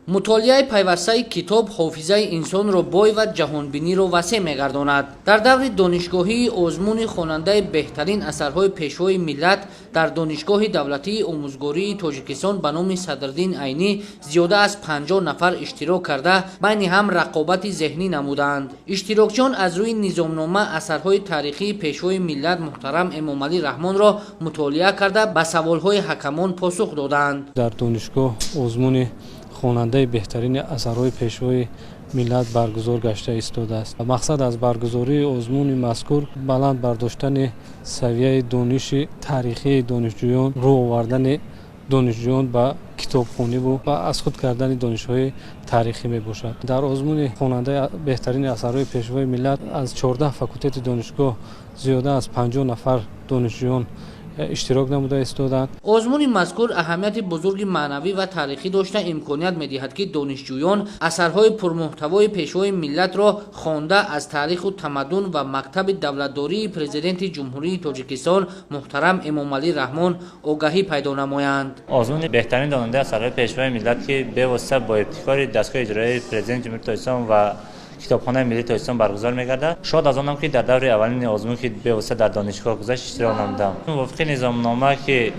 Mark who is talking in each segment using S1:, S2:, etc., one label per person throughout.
S1: Мутолиаи пайвастаи китоб ҳофизаи инсонро бой ва ҷаҳонбиниро васеъ мегардонад. Дар даври донишгоҳии озмуни хонандаи беҳтарин асарҳои Пешвои миллат дар Донишгоҳи давлатии омӯзгории Тоҷикистон ба номи Садриддин Айнӣ зиёда аз 50 нафар иштирок карда, байни ҳам рақобати зеҳнӣ намуданд. Иштирокчиён аз рӯи низомнома асарҳои таърихии Пешвои миллат муҳтарам Эмомалӣ Раҳмонро мутолиа карда, ба саволҳои ҳакамон посух доданд.
S2: Дар донишгоҳ озмуни хонандаи беҳтарини асарҳои Пешвои миллат баргузор гашта истодааст. Мақсад аз баргузории озмуни мазкур баланд бардоштани савияи дониши таърихии донишҷӯён, рӯ овардани донишҷӯён ба китобхониву ва аз худ кардани донишҳои таърихӣ мебошад. Дар озмуни хонандаи беҳтарини асарҳои Пешвои миллат аз 14 факултети донишгоҳ зиёда аз 50 нафар донишҷӯён иштирок намуда истоданд.
S1: Озмуни мазкур аҳамияти бузурги маънавӣ ва таърихӣ дошта, имконият медиҳад, ки донишҷӯён асарҳои пурмуҳтавои Пешвои миллатро хонда, аз таъриху тамаддун ва мактаби давлатдории Президенти Ҷумҳурии Тоҷикистон муҳтарам Эмомалӣ Раҳмон огаҳӣ пайдо намоянд.
S3: Озмуни беҳтарин донандаи асарҳои Пешвои миллат, ки бевосита бо ибтикори дастгоҳи иҷроияи Президенти Ҷумҳурии Тоҷикистон ва Китобхонаи миллии Тоҷикистон баргузор мегардад, шод аз онам, ки дар даври аввалини озмун, ки бевосита дар донишгоҳ гузашт, иштирок намудам. Мувофиқи низомнома, ки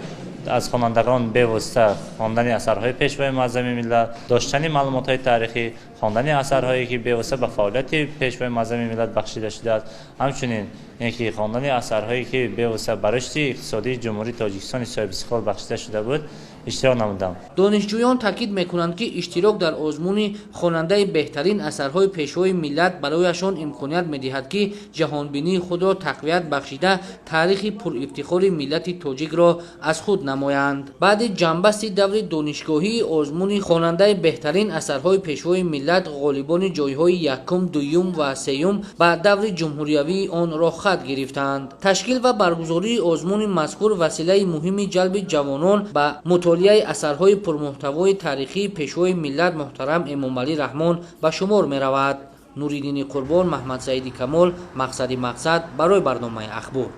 S3: аз хонандагон бевосита хондани асарҳои Пешвои муаззами миллат, доштани маълумотҳои таърихӣ, хондани асарҳое, ки бевосита ба фаъолияти Пешвои муаззами миллат бахшида шудааст, ҳамчунин ин ки хондани асарҳое, ки бевосита ба рушди иқтисодии Ҷумҳурии Тоҷикистони соҳибистиқлол бахшида шуда буд, иштирок намудам.
S1: Донишҷӯён таъкид мекунанд, ки иштирок дар озмуни хонандаи беҳтарин асарҳои Пешвои миллат барояшон имконият медиҳад, ки ҷаҳонбинии худро тақвият бахшида, таърихи пурифтихори миллати тоҷикро аз худ намоянд. Баъди ҷамъбасти даври донишгоҳии озмуни хонандаи беҳтарин асарҳои Пешвои миллат, ғолибони ҷойҳои якум, дуюм ва сеюм ба даври ҷумҳуриявии он роҳхат гирифтанд. Ташкил ва баргузории озмуни мазкур василаи муҳими ҷалби ҷавонон ба мутолиаи асарҳои пурмуҳтавои таърихии Пешвои миллат муҳтарам Эмомалӣ Раҳмон ба шумор меравад. Нуриддини Қурбон, Маҳмадсаиди Камол, Мақсади Мақсад, барои барномаи Ахбор.